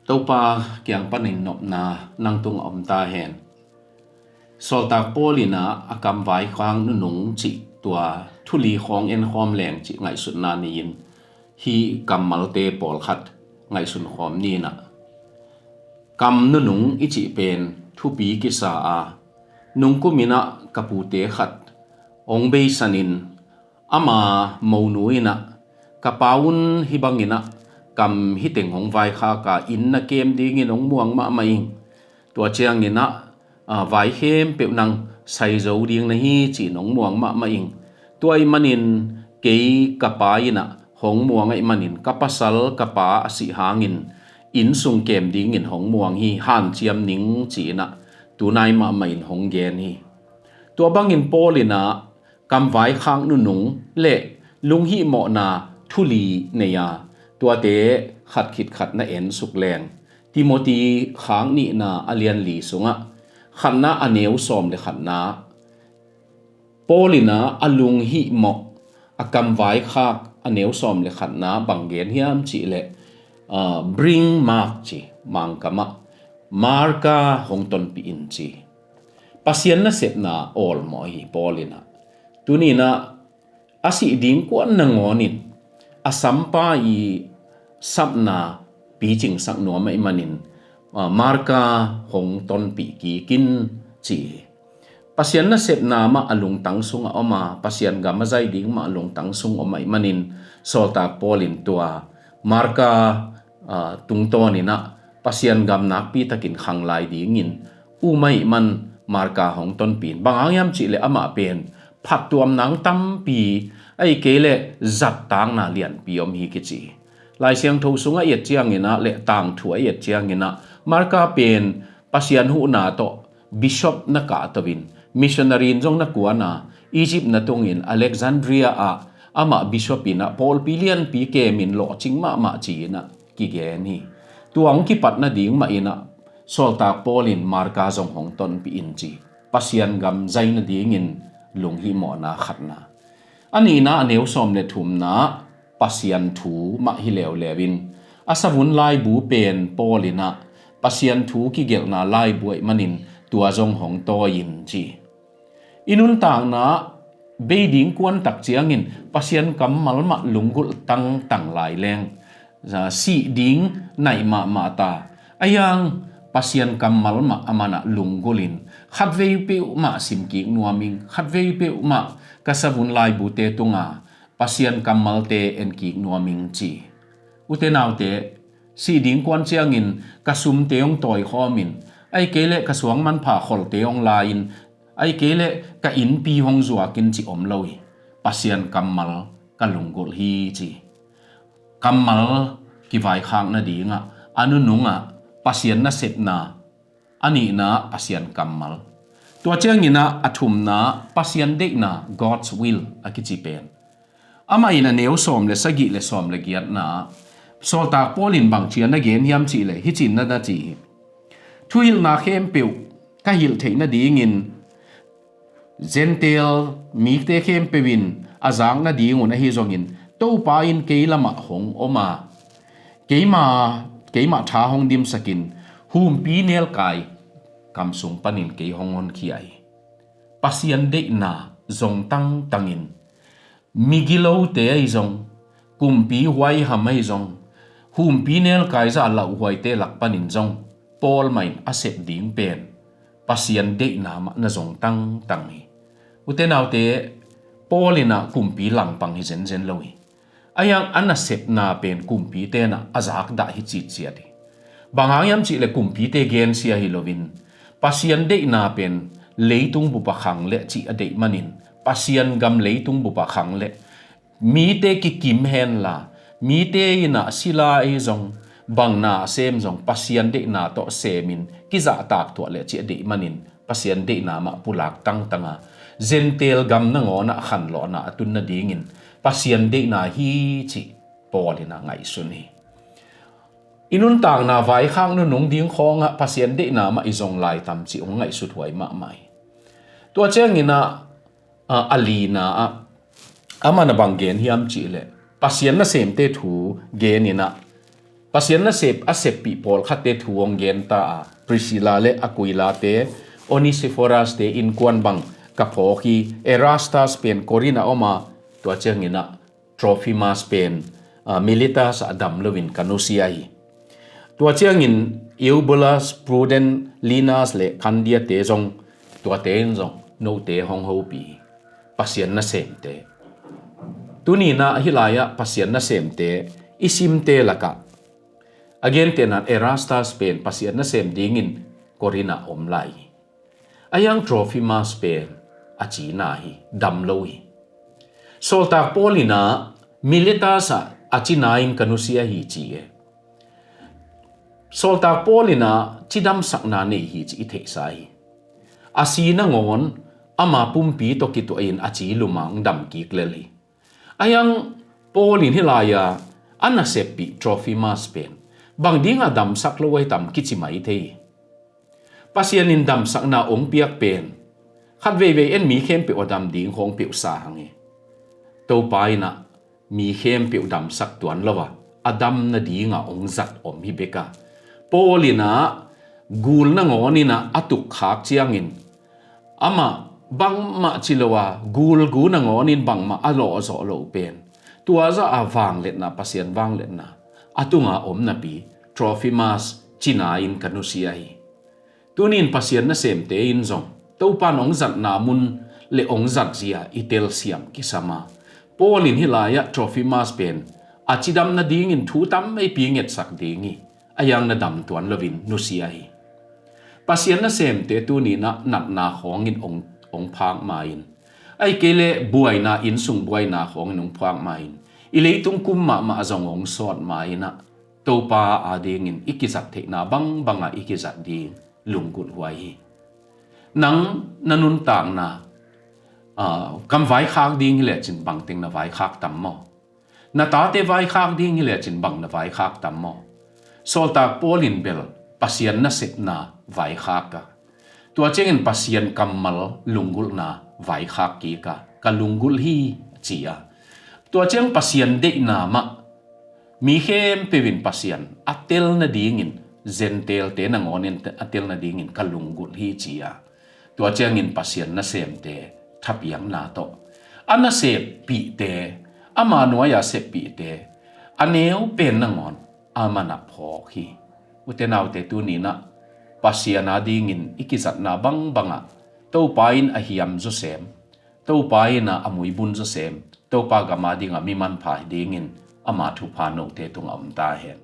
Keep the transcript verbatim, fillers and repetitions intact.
Topa kiang panin nopna nang tungah om ta hen. Sawltak Paul in ah a kam vaikhak nunung cih tua thu li khawng en khawm leng cih ngaihsutna nei-in hih kammalte pawlkhat ngaihsun khawm ni in ah. Kam nunung i cih pen thupi kisa a, nungkum in ah ka pute khat hong beisan in, ama monu in ah, "Ka pa un hih bangin ah kam hih teng hong vaikhak a, inn na kem dingin hong muang mahmah ing. Tua ciangin ah, a, vai khempeuh nang sai zo ding na hi," ci-in hong muang mahmah ing. Tua ahih manin kei ka pa in ah hong muang ahih manin ka pasal ka pa a sih hangin inn sung kem dingin hong muang hi, hanciam ning, ci-in ah tunai mahmah in hong gen hi. Tua bangin Paul in ah kam vaikhak nunung le lunghihmawhna thu li nei a, tuate khat khit khat na en suk leng. Timoti khak nihna a lian li sungah khatna a neu sawm le khatna, Paul in ah a lunghihmawh, a kam vaikhak a neu sawm le khatna bang gen hiam cih leh, ah, "Bring Mark," ci, Mangkam ah, "Marka hong tonpih in," ci. Pasian nasepna awlmawh hi Paul in ah. Tuni in ah a sih ding kuan nangawnin a sampa i sapna picingsak nuam ahih manin, ah, Marka hong tonpih kik in, ci hi. Pasian nasepna mah a lungtang sungah om a, Pasian gam a zai ding mah a lungtang sung om ahih manin Sawltak Paul in tua Marka, ah, tungtawn in ah Pasian gam nakpi takin khang lai dingin um ahih man Marka hong tonpih in. Bang hang hiam cih leh amah pen phattuamna tampi, ahih kei leh zattakna lianpi om hi kici hi. Lai Siangtho sungah i et ciangin ah le tangthu ah i et ciangin ah Marka pen Pasian huhna tawh bishop na kahto in, missionary in zong na kuan a, Egypt na tungin Alexandria ah amah bishop in ah pawlpi lianpi kemin lawhcing mahmah ci-in ah kigen hi. Tua hong kipat nading mah in ah Sawltak Paul in Marka zong hong tonpih in ci. Pasian gam zai nadingin lunghihmawhna khatna. A nihna a neu sawm le thumna Pasian thu mah hi leuleu in, a savun laibu pen Paul in ah Pasian thu kigelhna laibu ahih manin tua zong hong tawi in ci. I nuntakna bei ding kuan tak ciangin Pasian kammal mah lunggulh tangtang lai leng, ah, sih ding naih mahmah ta. Ahi hang Pasian kammal mah a man ah lunggulh in, khatvei peuhmah simkik nuam ing, khatvei peuhmah ka savun laibute tungah Pasian kammalte enkik nuam ing ci. Ute naute, sih ding kuan ciangin ka sumte hong tawikhawm in, ahih kei leh ka suang manpha kholte hong la in, ahih kei leh ka innpi hong zuak in ci om lo hi. Pasian kammal ka lunggulh hi ci. Kammal kivaikhak nadingah a nunungah Pasian nasepna, a nihna Pasian kammal. Tua ciangin ah a thumna Pasian deihna, God's will a kici pen. Amah in a neu sawm le sagih le sawm le giatna ah Sawltak Paul in bang ci-a na gen hiam cih leh hih ci-in na na ci hi. Thuhilhna khempeuh ka hilh theih nadingin Gentile mite khempeuh in a zak nadingun ahi zongin Topa in kei lamah hong om a, keima, keimah tha hong dimsakin humpi nelkai kam sung panin kei hong honkhia hi. Pasian deihna zong tangtangin migilote ahi zong, kumpi huaiham ahi zong, humpi nelkai zah lauhuaite lak panin zong Paul mah in a sep ding pen Pasian deihna mah na zong tangtang hi. Ute naute, Paul in ah kumpi langpang hi zenzen lo hi. Ahi hang a nasepna pen kumpite in ah a zakdah hi citciat hi. Bang hang hiam cih leh kumpite gensia hi loin Pasian deihna pen leitung bup ah khang leh cih a deih manin, Pasian gam leitung bup ah khang leh mite kikim henla, mite in ah sila ahi zong, bang na a sem zong Pasian deihna tawh semin kizahtak tuah leh cih a deih manin Pasian deihna mah pulak tangtang a, Gentile gam nangawn ah khanlawhna a tun nadingin Pasian deihna hi cih Paul in ah ngaihsun hi. I nuntakna vaikhak nunung ding khawngah Pasian deihna mah i zong lai tam cih hong ngaihsut huai mahmah hi. Tua ciangin ah, a, a lina ah, amah na bang gen hiam cih leh Pasian nasemte thu gen in ah, Pasian nasep a seppih pawlkhatte thu hong gen ta a, Priscilla le Aquila te, Onesiphorus te innkuan bang ka phawk hi. Erastus pen Corinth ah om a, tua ciangin ah Trophimus pen, ah, Miletus ah dam loin ka nusia hi. Tua ciangin Eubulus, Prudent, Linus le Candia te zong, tuate in zong note hong hopih hi. Pasian nasemte. Tuni-in ah hih lai-ah Pasian nasemte i simte lakah a gentehna-in Erastus pen Pasian nasem dingin Corinth ah om lai hi. A hiang Trophimus pen a cina hi, dam lo hi. Sawltak Paul in ah Miletus ah a cina-in ka nusia hi ci e. Sawltak Paul in ah cidamsakna nei hi ci i theihsa hi. A si nangawn ama pumpi tawh kituahin a ci lum a hong dam kik lel hi. A hiang Paul in hih lai-a a naseppih Trophimus pen bang dingah damsak lo ahi tam kici mai thei hi. Pasian in damsakna hong piak pen khat veivei en mi khempeuh a dam ding khawng peuh sa hang hi. Topa in ah mi khempeuh damsak tuan lo a, a dam nadingah hong zat om hi bek a. Paul in ah gul nangawn in ah a tukkhak ciangin amah bangmah ci lo a, gulgu nangawn in bangmah a lawhzawh loh pen, tua zah a vangliatna, Pasian vangliatna a tunga om napi Trophimus cina-in ka nusia hi. Tuni-in Pasian nasemte in zong Topa in hong zatna mun le hong zatzia i telsiam kisam a, Paul in hih lai-ah Trophimus pen a cidam nadingin thu tampi ngetsak ding hi. A hiang na dam tuan loin nusia hi. Pasian nasemte tuni-in ah natna khawngin hong, hong phak ma-in, ahih kei leh buaina, innsung buaina khawngin hong phak ma-in, i leitung kum mahmah zong hong sawt ma-in ah, Topa adingin i kizat theihna bangbangah i kizat ding lunggulh huai hi. Nang na nuntakna, ah, kam vaikhak ding hi lecin bangteng na vaikhak tam maw? Na tate vaikhak ding hi lecin bang na vaikhak tam maw? Sawltak Paul in bel Pasian nasepna vaikhak a, tua ciangin Pasian kammal lunggulhna vaikhak kik a, ka lunggulh hi ci a. Tua ciang Pasian deihna mah, mi khempeuh in Pasian a tel nadingin, Gentile-te nangawn in a tel nadingin ka lunggulh hi ci a. Tua ciangin Pasian nasemte thapiakna tawh a naseppihte, ama nuai-a seppihte a neu pen nangawn a man a phawk hi. Ute naute, tuni-in ah Pasian adingin i kizatna bangbangah Topa in a hiam zawsem, Topa in ah a muibun zawsem, Topa gam adingah mi manpha dingin ama thupha note tungah om ta hen.